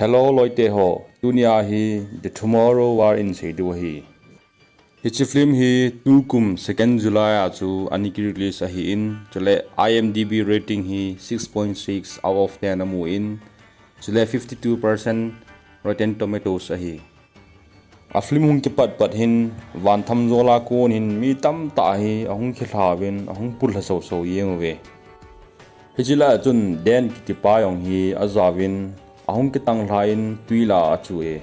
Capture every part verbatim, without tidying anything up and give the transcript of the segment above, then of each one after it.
Hello loite ho, tunia hi The Tomorrow War in seidiu ahi. Hiche film hi tukum second July a chu ana ki release ahin, chule I M D B rating hi six point six out of ten amun, chule fifty two percent Rotten Tomatoes ahi. A film hung kipat pat hin, van thamjol a kon hin mi tamtah hi ahung kilha uvin, ahung pulha soso jeng uve. Hiche lai a chun Dan kitipa jong hi ajaovin, ahung kitanglha in twi lah a achu e.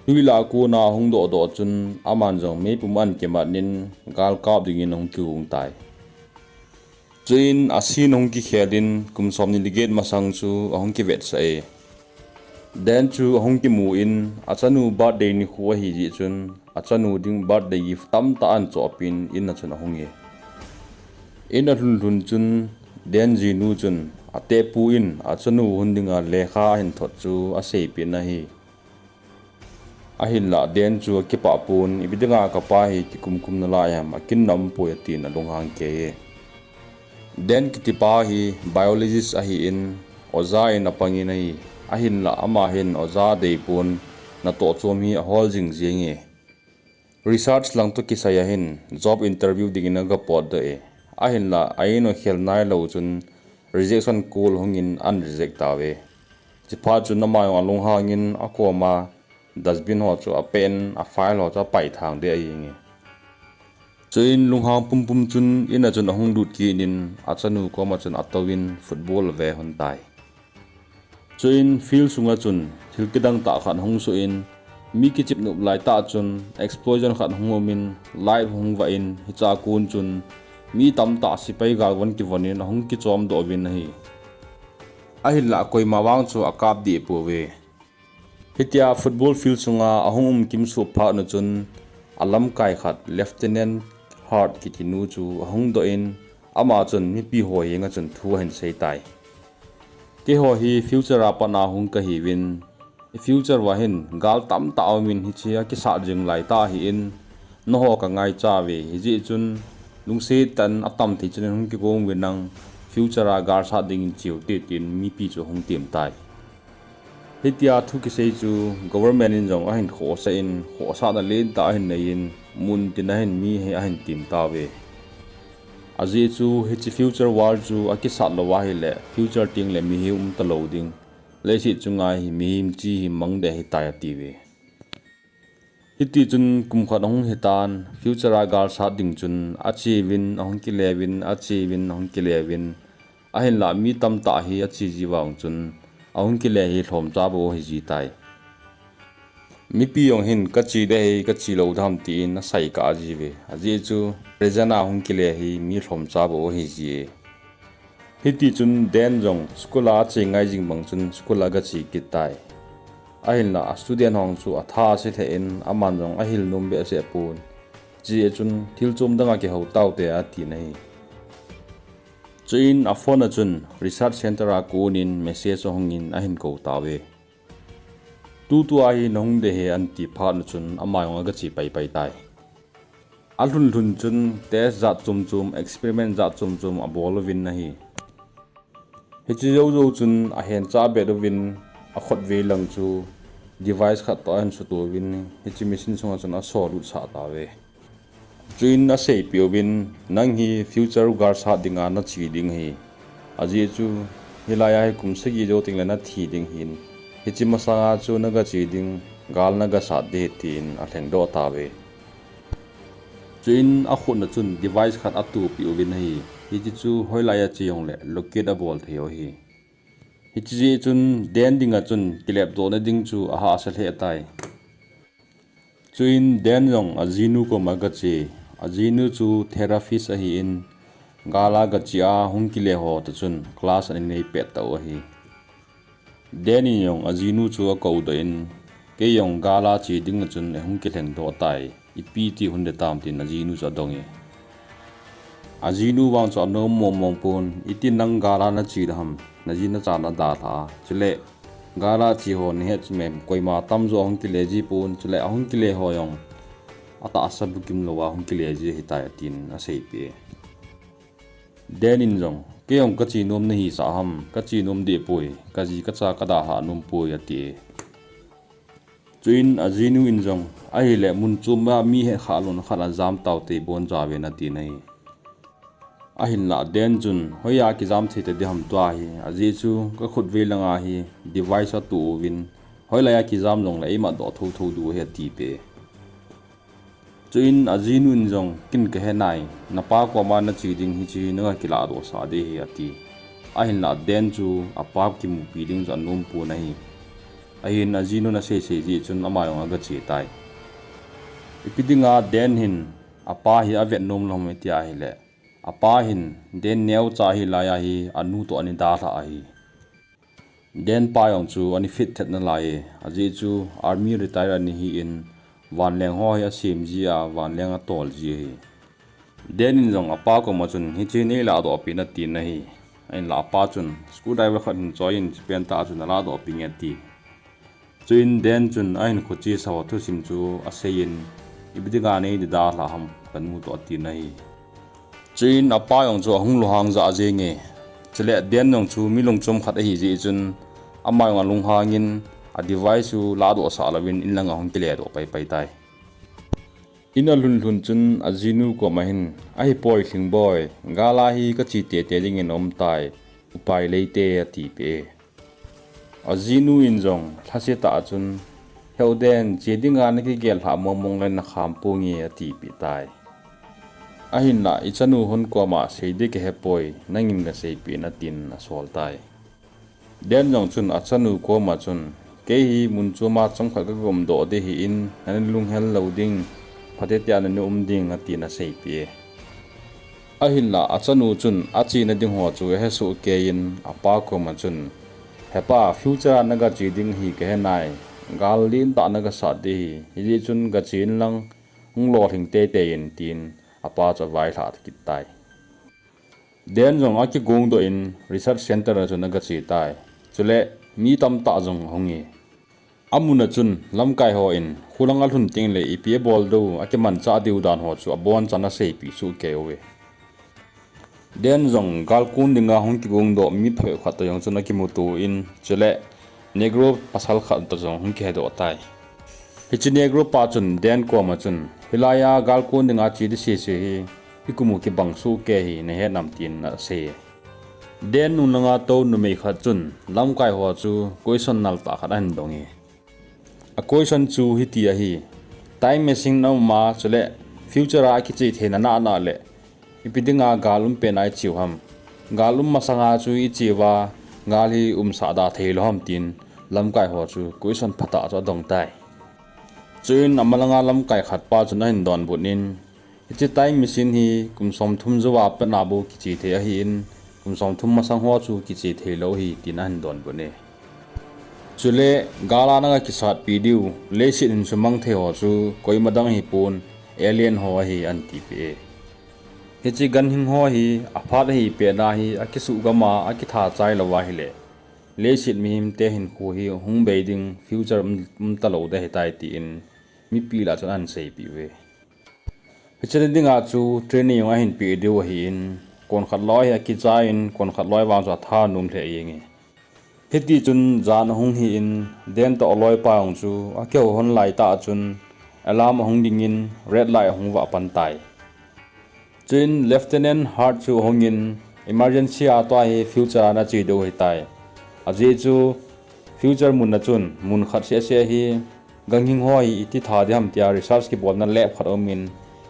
Twi lah a kona ahung dohdoh chun, aman jong meipum ahin kimat in, gal kap dingin ahung kigong tai. Chuin a scene ahung kikhel in, kum somni le get masang chu ahung kivetsah e. Dan chu ahung kimun, achanu birthday nikho ahi jeh chun, achanu ding birthday gift tamtah ahin chohpeh in, in a chun ahung e. In alhun lhun chun, Dan jinu chun, atepu in achanu hon dinga lekha ahin thot chu aseipeh in ahi. Ahinlah Dan chu akipah pon, ipi dinga kapa hi kikum kum nalai ham, akinna umpoi atin alunghang kei e. Dan kitipa hi biologist ahin, oja in apangin ahi. Ahinlah ama hin oja deipon, natoh chom hi ahol jing jenge. Research lang toh kisai ahin, job interview dingin aga potdoh e. Ahinlah a-in akhel nailou chun, rejection call ahungin ahin reject tauve. Chuphat chun ama jong alunghangin akoma dustbin ho chu apen, a file ho chu apaithang deh ahi nge. Chuin lunghang pumpum chun in a chun ahung lut kit in achanu koma chun atouvin football ave lhon tai. Chuin field sunga chun thil kidang tah khat ahung soh in, mi kichep nop laitah chun explosion khat ahung umin, light ahung vah in, hichea kon chun mi tamtah sepai galvon kivon in ahung kichomdoh uvin ahi. Ahinlah koima vang chu akap deh pouve. Hitia football field sunga ahung um kimsuh phat un chun, alamkai khat Lieutenant Hart kitinu chu ahung doh in, ama chun mipi ho henga chun thu ahin sei tai. Keiho hi future a pat a hung kahiuvin, i future uva hin gal tamtah aumin, hichea kisat jing laitah ahin, nangho kangaicha uve, hijeh chun lungset tah in atam thei chun hung kigong uvin lang, future a gal sat dingin cheute, tin mipi chu ahung tem tai. Hitia thu kisei chu government in jong ahin khohsah in, khohsahna lentah ahin nei in, muntin a hin mi hi ahin tem tauve. Ajeh chu hiche future war chu akisat lou ahile future tengle mihem umtalou ding, leiset chunga hi mihem chi hi mang deh ahitai atiuve. Hitichun kum khat ahung hitan, future a gal sat ding chun acheuvin ahung kileuvin, acheuvin ahung kileuvin, ahinlah mi tamtah hi ache jiuvang chun, ahung kile hi lhomcha bou ahi jitai. Mipi jong hin kache ding ahi, kache lou ding ham tin asei kah jiuve. Ajeh chu present a hung kile hi mi lhomcha bou ahi jie. Hitichun Dan jong school a ache ngai jing bang chun school a agache kit tai. Ahinlah a student ho chu atha ase lheh in, aman jong ahil nom behseh pon. Chea chun thil chom danga kihou taute atin ahi. Chuin a phone a chun research center a konin message ahungin ahin kou tauve. Tutua hi nahung ding ahi ati phat un chun ama jong agache paipai tai. Alhun lhun chun test jat chom chom, experiment jat chom chom abol uvin ahi. Hiche jou jou chun ahencha bet uvin, akhotvei lang chu device khat toh ahin suto uvin, hiche machine sunga chun asolut sah tauve. Chuin aseipeh uvin, nang hi future gal sat dinga nache ding ahi. Ajeh chu hilai a hi kum sagi jou tengle nathi ding ahin, hiche masanga chu nagache ding, gal nagasat ding ahi, tin alhengdoh tauve. Chuin akhut na chun device khat atupeh uvin ahi. Hiche chu hoilai a che jongle locate abol thei u ahi. Hiche jeh chun Dan dinga chun kilepdohna ding chu ahahsa lheh tai. Chuin Dan jong ajinu koma agache. Ajinu chu therapist ahin, gal a gache a hung kile ho toh chun class ana nei pet tau ahi. Dan in jong ajinu chu akoudoh in, kei jong gal a che ding a chun eihung kilhengdoh tai, ipi ti hung ding ham tin ajinu chu adong e. Ajinu vang chu anom mong mong pon, iti nang gal a nache ding ham, naji nacha nadalha a, chule gal a che ho nahet chu mem, koima tamjo ahung kile ji pon, chule ahung kile ho jong atahsa bukim louva ahung kile ji ahitai, tin aseipeh e. Dan in jong Kei jong kache nom nahi sah ham, kache nom deh poi, kaji kacha kadalhah nom poi, ati e. Chuin ajinu in jong, ahile mun chom a mi hekhah lon khat ajam taute, boncha uvin, atin ahi. Ahinlah Dan chun, hoiya kijam thei tading ham tua hi, ajeh chu kakhut vei langa hi device atuh uvin, hoilaiya kijam jongle eima doh thotho diu ahi, atipeh e. Chuin ajinu in jong, ken kahe nai, napa koma nache ding hiche hi naga kilahdohsah ding ahi, ati. Ahinlah Dan chu apa kimupi ding chu anom pon ahi. Ahin ajinun aseisei jeh chun ama jong agache tai. Ipi dinga Dan hin apa hi avet nom lou ham iti ahile, apa hin Dan neocha hilaiya hi anu toh ana dalhah ahi. Dan pa jong chu ana fit thet nalai e, ajeh chu army retire ana hin, vanleng ho hi asem ji a, vanleng atol ji ahi. Dan in jong apa koma chun, hiche hi neilahdohpeh in, atin ahi. Ahinlah apa chun, screwdriver khat hin choi in, chupen tah chun nalahdohpeh inge, ati. Chuin Dan chun ahinkho chesa ho thusim chu aseiyin, ipi dinga neidalhah ham kanu toh, atin ahi. Chuin apa jong chu ahung lunghang jah jenge. Chule Dan jong chu mi lungchom khat ahi jeh chun, ama jong alunghangin, a device chu lahdohsah louvin inlanga ahung kiledoh paipai tai. In alhun lhun chun ajinu koma hin, ahipoi Lhingboi, gal a hi kache teitei dingin aumtai, upai leite, atipeh e. Ajinu in jong lhasetah a chun, heu Dan, che dinga nakigel lhah mongmong le nakham ponge, atipeh tai. Ahinlah ichanu hon koma sei ding kahepoi, nangin gaseipeh in, atin asol tai. Dan jong chun achanu koma chun, kei hi mun choma chomkhat kaga umdoh ding ahin, nana lunghel lou ding, phatecha nana um ding, atin aseipeh e. Ahinlah achanu chun achena ding ho chu ahesoh keiyin, apa koma chun, hepa, future a nagache ding hi kahe nai, gal lentah nagasat ding ahi, hijeh chun gache inlang, hung lolhing teitei in, tin apa chu availhah kit tai. Dan jong akigongdoh in research center a chun agache tai. Chule mi tamtah jong ahung e. Amun a chun lamkai hon khulang alhun tengle ipi abol diu, akimanchah diu dan ho chu abonchan aseipeh sohkei uve. Dan jong gal kon dinga hung kigongdoh mi phabep khat toh jong chun akimuto in, chule Negro pasal khat toh jong hung kihedoh tai. Hiche Negro pa chun Dan koma chun, hilaiya gal kon dinga che ding sese hi, ikum u kibang sohkei hi, nahet nam, tin asei e. Dan nunglanga tou numei khat chun lamkai ho chu question naltah khat ahin dong e. A question chu hiti ahi, time machine aum a, chule future a kiche theina nana le, ipi dinga gal um pena icheu ham? Gal um masanga chu icheuva, gal hi umsah da theilou ham, tin lamkai ho chu question phatah chu adong tai. Chuin amalanga lamkai khat pa chun ahin donbut in, hiche time machine hi kum somthum jouva patna bou kiche thei ahin, kum somthum masang ho chu kiche theilou ahi, tin ahin donbut e. Chule gal a naga kisatpi diu, leiset hin sumang thei ho chu koima dang ahipon, alien ho ahi, ahin tipeh e. Hiche ganhing ho hi aphat ahi pet a hi akisuh gam a akitha chai louva ahile, leiset mihemte hinkho hi hung bei ding future um, um talou ding ahitai, tin mipi lah chun ahin seipeh uve. Hiche dinga chu training jong ahin peh diu ahin, konkhat loi hi akichai in, konkhat loi vang chu athanom lheh jenge. Hitichun jan ahung hi in, Dan toh aloipa jong chu akihou hon laitah chun alarm ahung dingin red light ahung vah pan tai. Chuin Lieutenant Hart chu ahungin, emergency a tua hi future a nache diu ahitai. Ajeh chu future mun a chun mun khat sehseh hi ganhing ho hi iti tha ding ham tia research kibolna lab khat aumin,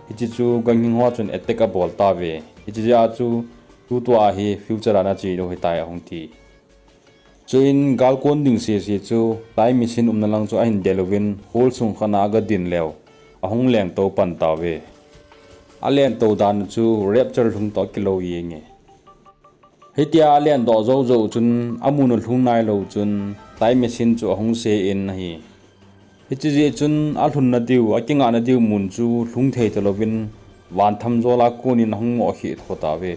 hiche chu ganhing ho chun attack abol tauve. Hiche jeh a chu tutua hi future a nache diu ahitai ahung ti. Chuin gal kon ding sese chu time machine umna lang chu ahin del uvin, hall sung khat a aga din leu, ahung lengtou pan tauve. Alengtou dan chu rapture lhung toh kilou jenge. Hitia alendoh jou jou chun amun u lhung nailou chun time machine chu ahung se in ahi. Hiche jeh chun alhunna diu, akingahna diu mun chu lhung thei talouvin, van thamjol a konin ahung ngoh kheh tho tauve.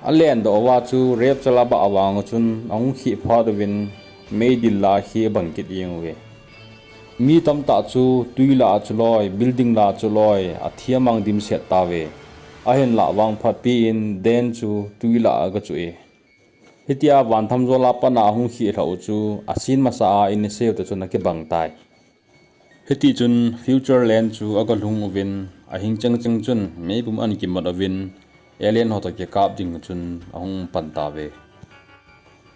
Alendoh uva chu rapture abah vang chun ahung kheh phat uvin, meidil lah a kheh abang kit jeng uve. Mi tamtah chu twi lah a chu loi, building lah a chu loi, athi amang dimset tauve. Ahinlah vangphatpi in Dan chu tui lah a aga chu e. Hitia vanthamjol a pat a ahung khih lhah u chu a scene masa a in i seiyu toh chun akibang tai. Hitichun Future Land chu aga lhung uvin, ahing chengcheng chun meipum ana kimat uvin, alien ho toh kikap ding chun ahung pan tauve.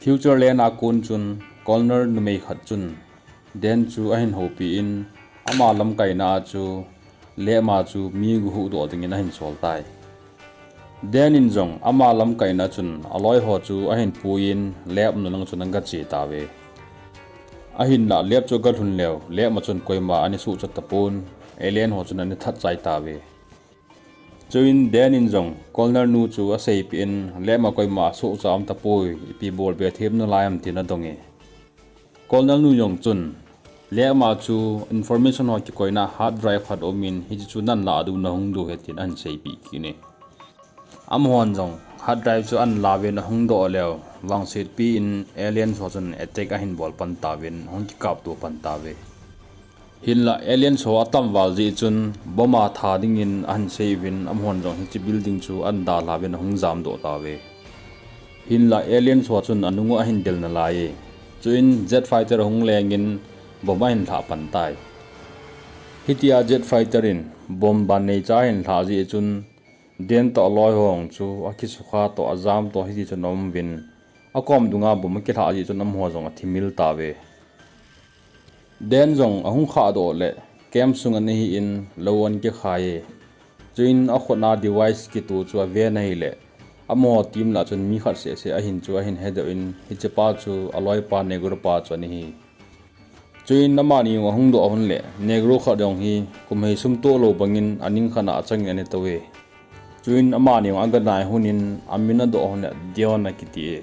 Future Land a kon chun Connor numei khat chun Dan chu ahin houpi in, ama lamkaina a chu lab a chu mi guh huhdoh dingin ahin sol tai. Dan in jong ama lamkaina chun aloi ho chu ahin pui in lab na lang chun aga che tauve. Ahinlah lab chu aga lhun leu, lab a chun koima ana sohcha tapon, alien ho chun ana that chai tauve. Chuin Dan in jong Connor nu chu aseipeh in, lab a koima asohcha um tapoi, ipi bol be them nalai ham tin adong e. Connor nu jong chun, lab a chu information ho kikoina hard drive khat um in, hiche chu nan lah diu nahung diu ahi tin ahin seipeh kit e. Amahon jong hard drive chu ana la uvin ahung doh leu, vangsetpi in alien ho chun attack ahin bol pan tauvin, ahung kikapto pan tauve. Hinlah alien ho atam val jeh chun bomb a tha dingin ahin sei uvin, amahon jong hiche building chu ana dalha uvin ahung jamdoh tauve. Hinlah alien ho chun anung u ahin del nalai e. Chuin jet fighter ahung lengin bomb ahin lhah pan tai. Hitia jet fighter in bomb ban neicha ahin lhah jeh chun Dan toh aloi ho chu akisukha toh ajam toh hitichun aum uvin, akom dunga bomb akilhah jeh chun amaho jong athimil tauve. Dan jong ahung khahdoh leh camp sunga ana hin lou ana kikhai e. Chuin akhut a device kitoh chu aven ahileh, amaho team lah chun mi khat seh seh ahin chu ahin hedoh in, hichepa chu aloipa Negro pa chu ana hi. Chuin amani jong ahung doh ahun leh, Negro khat jong hi kum hei sum toh lou bangin aning khat a achangin ana tou e. Chuin amani jong aga nai hun in amin adoh ahun leh Dion akiti e.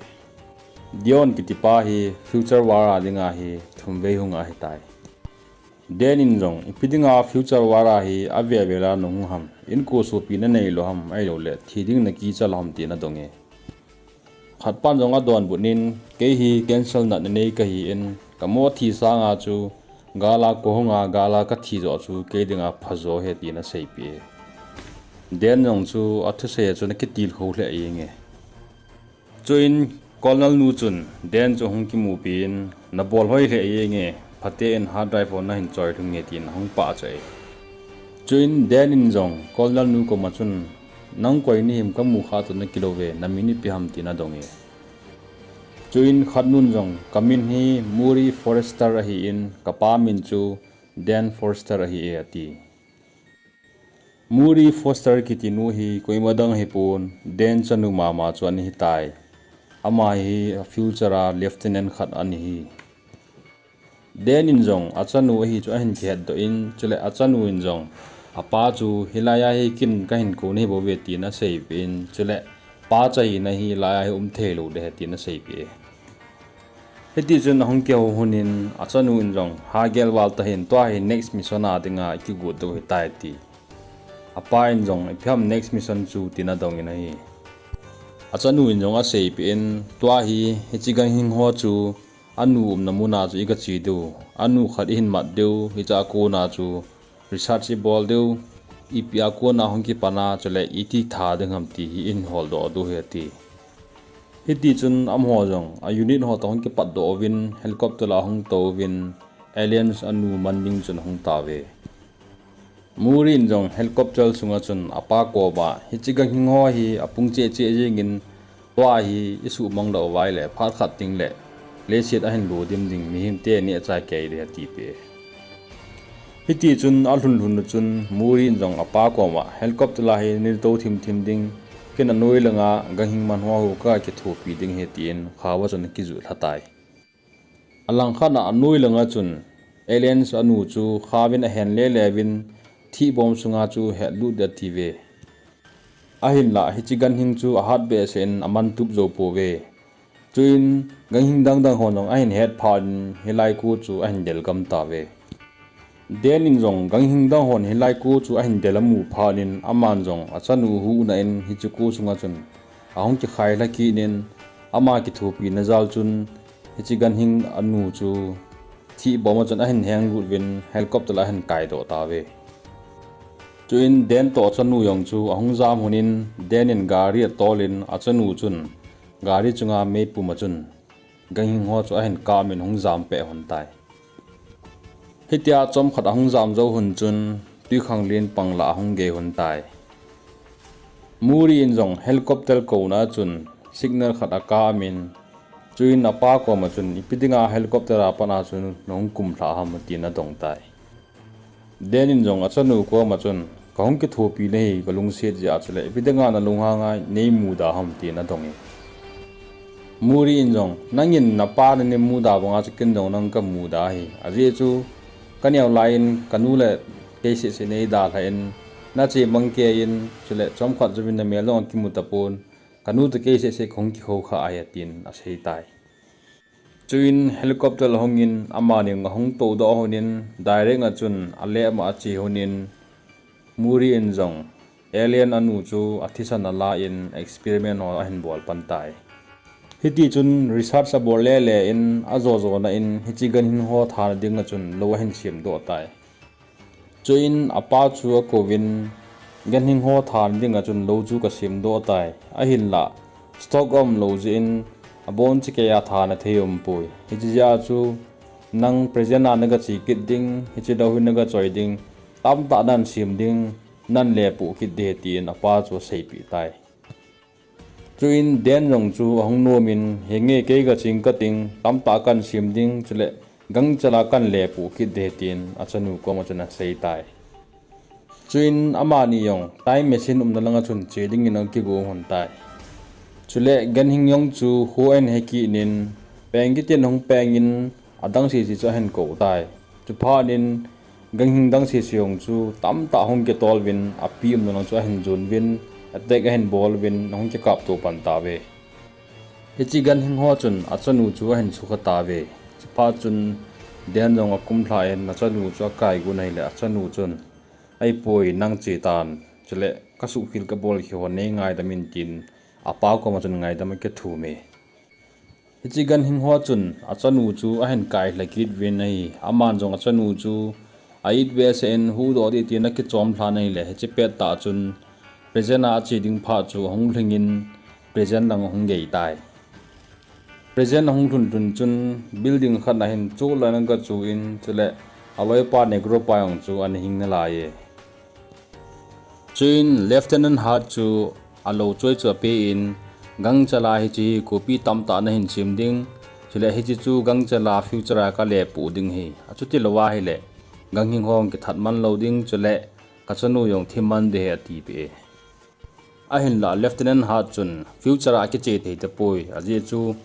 Dion kitipa hi Future War a dinga hi thumvei hung ahitai. Dan in jong, ipi dinga Future War a hi avel vel a nahung ham, inko sopi nanei lou ham, ahilouleh thi ding nakicha lou ham tin adong e. Khatpan jong adonbut in, kei hi cancer natna nei kahin, kamo thi sanga chu gal a kahunga, gal a kathi joh chu kei dinga phajo ahi tin aseipeh e. Dan jong chu athusei a chun akitilkhou lheh jenge. Chuin Connor nu chun Dan chu ahung kimupi in, nabol hoi lheh jenge, phaten hard drive ho nahin choi lhung nge tin ahung pahcha e. Chuin Dan in jong Connor nu koma chun, nang koi nahim, kamu kha toh nakilou ve, namin ipi ham tin adong e. Chuin khatnun jong, kamin hi Murray Forrester ahin, kapa min chu Dan Forrester ahi e ati. Murray Forrester kitinu hi koima dang ahipon, Dan chanu mama chu ana hitai. Ama hi future a lieutenant khat ana hi. Dan in jong achanu ahi chu ahin kihetdoh in, chuleh achanu in jong apa chu hilai a hi ken kahin kou nahi bouve tin aseipeh in, chuleh pa cha hina hi hilai a hi umthei lou ding ahi tin aseipeh e. Hitichun ahung kihou hun in achanu in jong, hagel val tahih in, tua hi next mission a dinga ikigot diu ahitai ati. Apa in jong, ipi ham next mission chu tin adong in ahi. Achanu in jong aseipeh in, tua hi hiche ganhing ho chu anu umna mun a chu iga che diu, anu khat ihin mat diu, hiche a kona chu research ibol diu, ipi a kona hung kipan a, chuleh iti tha ding ham ti hi ihin holdoh diu ahi ati. Hitichun amaho jong a unit ho toh ahung kipatdoh uvin, helicopter a ahung tou uvin, aliens anu man ding chun ahung tauve. Murray in jong helicopter sunga chun apa koma, hiche ganhing ho hi apung cheh cheh jengin, tua hi isuhmang lou uva ahileh phat khat teng leh leiset ahin ludim ding, mihemte neh achai kei ding atipeh e. Hitichun alhun lhun u chun Murray in jong apa koma, helicopter a hi nei tou thim thim ding, ken anoi langa ganhing man ho hu kakithopi ding ahi tin khao a chun akijui lha tai. Alangkhat a anoi langa chun aliens anu chu khao in ahen lele uvin, thih bom sunga chu hetlut ding atiuve. Ahinlah hiche ganhing chu ahat behseh in aman tup jou pouve. Chuin ganhing dang dang hon jong ahin het phat in hilai ko chu ahin del gam tauve. Dan in jong ganhing dang hon hilai ko chu ahin del amu phat in aman jong achanu huhna in hiche ko sunga chun ahung kikhai lha kit in, ama kithopina jal chun hiche ganhing anu chu thih bom a chun ahin henglut uvin helicopter a ahin kaidoh tauve. Chuin Dan toh achanu jong chu ahung jam lhonin, Dan in gari atolin achanu chun gari chunga meipum a chun ganghing ho chu ahin kamin hung jam peh lhon tai. Hitia chomkhat ahung jam jou lhon chun twikhanglen pang lah ahung gei lhon tai. Muri in jong helicopter kouna chun signal khat akamin, chuin apa koma chun, "Ipi dinga helicopter a pat a chun nahung kumlha ham?" tin adong tai. Dan in jong achanu koma chun, "Kahung kithopi nahi, kalungset jeh a, chule ipi dinga nalunghanga neimuda ham?" tin adong e. Muri in jong, "Nangin napa naneimuda banga chu ken jong nang kamuda ahi. Ajeh chu kaneo laiyin kanu le kei sehseh neidalhan, nache mang keiyin, chule chomkhat jouvin namel jong akimu tapon, kanu toh kei sehseh kahung kikhou kha ahi," tin asei tai. Chuin helicopter ahungin amani ahung toudoh lhonin, direct a chun alab a ache lhonin, Muri in jong alien anu chu athisan alan experiment ho ahin bol pan tai. Hitichun research abol lele in ajo jona in hiche ganhing ho thana dinga chun lou ahin semdoh tai. Chuin apa chu akouvin, "Ganhing ho thana dinga chun lou chu kasemdoh tai. Ahinlah stock aumlou jeh in abonchakeiya thana thei aumpoi. Hiche jeh a chu nang present a nagache kit ding, hiche lou hi nagachoi ding, tamtah nasem ding, nalepoh kit ding ahi," tin apa chu aseipeh tai. Chuin Dan jong chu ahung nomin, "Henge, kei gaching kating, tamtah kahin sem ding, chule gangchela kahin lepoh kit ding ahi," tin achanu koma chun asei tai. Chuin amani jong time machine umna langa chun che dingin akigong lhon tai. Chule ganhing jong chu hu ahin he kit in, peng kit in ahung pengin adang sese chu ahin kou tai. Chuphat in ganhing dang sese jong chu tamtah ahung kitol uvin, api umna lang chu ahin jon uvin, attack ahin bol uvin, ahung kikapto pan tauve. Hiche ganhing ho chun achanu chu ahin sukha tauve. Chuphat chun Dan jong akumlhan achanu chu akaigon ahile achanu chun, "Ahipoi, nang che tan, chule kasuhkhel kabol kit ho neingaidam in," tin apa koma chun ngaidam akithum e. Hiche ganhing ho chun achanu chu ahin kailha kit uvin ahi. Aman jong achanu chu a-it behseh in huhdoh ding tin akichom lhan ahile, hiche pettah chun present a ache ding phat chu ahung lhingin present lang ahung gei tai. Present ahung lhun lhun chun building khat ahin chol in agachu in, chule aloipa Negro pa jong chu ana hing nalai e. Chuin Lieutenant Hart chu alou choi chu apen, "Gangchela hiche hi copy tamtah nahin sem ding, chule hiche chu gangchela future a kalepoh ding ahi. Achuti lou ahile ganhing ho kithat man lou ding, chule kachanu jong thi man ding ahi," atipeh e. Ahinlah Lieutenant Hart chun, "Future a kiche thei tapoi, ajeh chu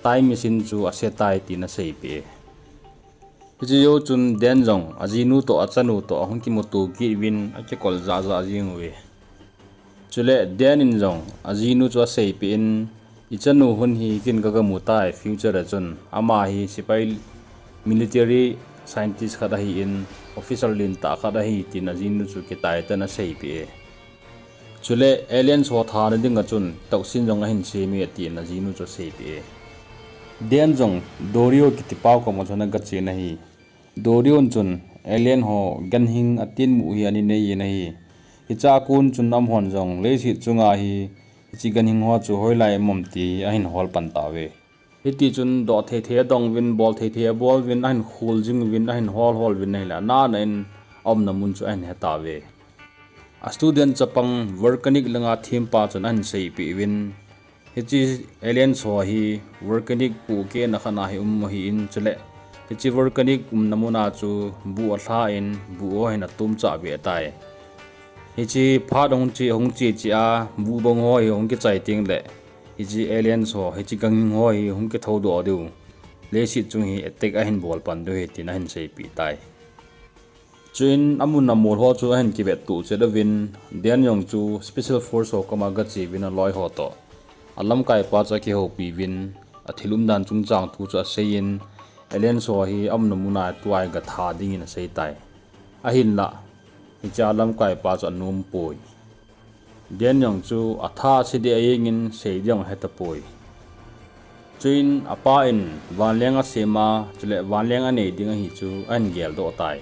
time machine chu ase tai," tin aseipeh e. Hiche jou chun Dan jong ajinu toh achanu toh ahung kimuto kit uvin akikol jahjah jeng uve. Chule Dan in jong ajinu chu aseipeh in, "Ichanu hun hi ken kagamu tai, future a chun ama hi sepai, military scientist khat ahin, officer lentah khat ahi," tin ajinu chu kitai tah in aseipeh e. Chule aliens ho thana dinga chun toxin jong ahin sem e, tin ajinu chu aseipeh e. Dan jong Dorio kitipa koma chun agachen ahi. Dorio in chun alien ho ganhing atin mu hi ana nei in ahi. Hichea kon chun amahon jong leiset chunga hi hiche ganhing ho chu hoilai um am ti ahin hol pan tauve. Hitichun doh thei thei adong uvin, bol thei thei abol uvin, ahin khol jing uvin, ahin hol hol uvin ahile, ana ana in aumna mun chu ahin he tauve. A student chapang volcanic langa thempa chun ahin seipeh uvin, hiche aliens ho hi volcanic pohkehna khat a hi um ahin, chule hiche volcanic umna muna chu buh alha in, buh ho hin atomchah be tai. Hiche phat hung che, hung che che a, buh bang ho hi hung kichai tengle, hiche aliens ho, hiche ganhing ho hi hung kithoudoh diu, leiset chung hi attack ahin bol pan diu ahi, tin ahin seipeh tai. Chuin amun amol ho chu ahin kivettoh chet uvin, Dan jong chu Special Force ho koma agache uvin aloi ho toh, alamkaipa chu akihoupi uvin, athil umdan chungchang thu chu aseiyin, aliens ho hi aumna muna tua hi gatha dingin asei tai. Ahinlah, hichea lamkaipa chu anompoi. Dan jong chu atha ase ding ajingin sei ding jong ahetapoi. Chuin apa in vanleng asem a, chule vanleng anei ding ahi chu ahin geldoh tai.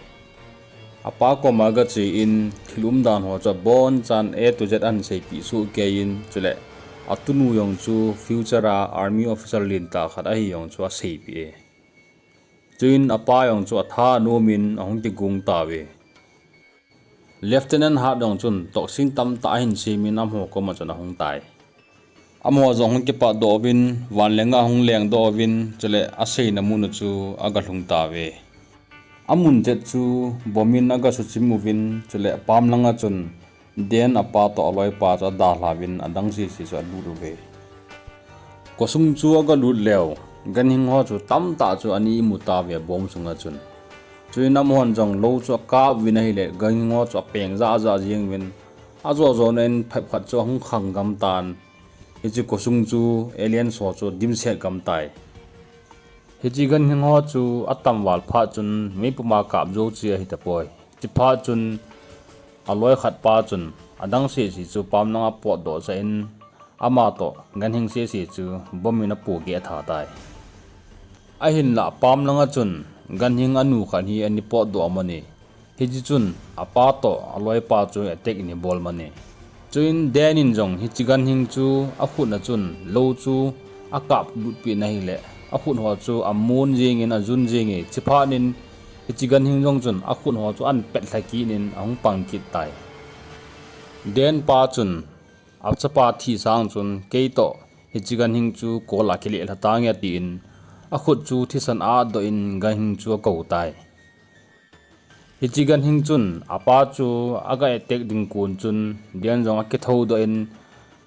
Apa koma aga che in thil umdan ho chu abonchan A to Z ahin seipeh soh kei in, chule atunu jong chu future a army officer lentah khat ahi jong chu aseipeh e. Chuin apa jong chu atha anom in ahung kigong tauve. Lieutenant Hart jong chun toxin tamtah ahin sem in amaho koma chun ahung tai. Amaho jong hung kipatdoh uvin, vanlenga ahung lengdoh uvin, chule aseina mun u chu aga lhung tauve. Amun chet chu bomb in aga suchim uvin, chule pam langa chun Dan apa toh aloipa chu adalha uvin adang sese chu alut uve. Khosung chu aga lut leu, ganhing ho chu tamtah chu ana imu tauve bomb sunga chun. Chuin amahon jong lou chu akap uvin ahile, ganhing ho chu apeng jahjah jeng uvin, ajo jona in phaipkhat chu ahung khang gam tan. Hiche khosung chu aliens ho chu dimset gam tai. Hiche ganhing ho chu atam val phat chun meipuma kap jou che ahi tapoi. Chuphat chun aloi khat pa chun adang sese chu pam langa apotdoh sah in, amatoh ganhing sese chu bomb in apohgeh tha tai. Ahinlah pam langa chun ganhing anu khat hi ana potdoh ahi. Hiche chun apa toh aloipa chu attack ana bol ahi. Chuin Dan in jong hiche ganhing chu akhut na chun lou chu akap lutpeh in ahile, akhut ho chu amon jeng in ajun jeng e, chuphat in hiche ganhing jong chun akhut ho chu ahin petlha kit in ahung pang kit tai. Dan pa chun achapa thi sang chun, keitoh hiche ganhing chu kol a kileh lha tange tin, akhut chu thisan a atdoh in ganhing chu akou tai. Hiche ganhing chun apa chu aga attack ding kon chun Dan jong akithoudoh in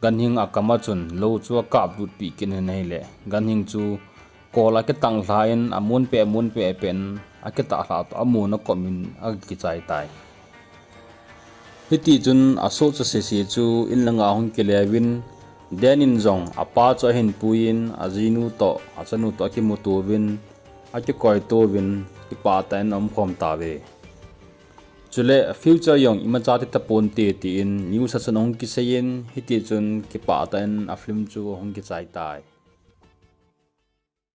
ganhing akam a chun lou chu akap lutpeh kit in ahile, ganhing chu kol a kitang lha in amonpeh amonpeh peh in akitah lha toh amon a kom in akichai tai. Hitichun asohcha sese chu in langa ahung kile uvin, Dan in jong apa chu ahin pui in ajinu toh achanu toh akimuto uvin, akikoito uvin, kipah tah in aumkhom tauve. Chule future jong imacha ti taponte tin news a chun ahung kisei in, hitichun kipah tah in a film chu ahung kichai tai.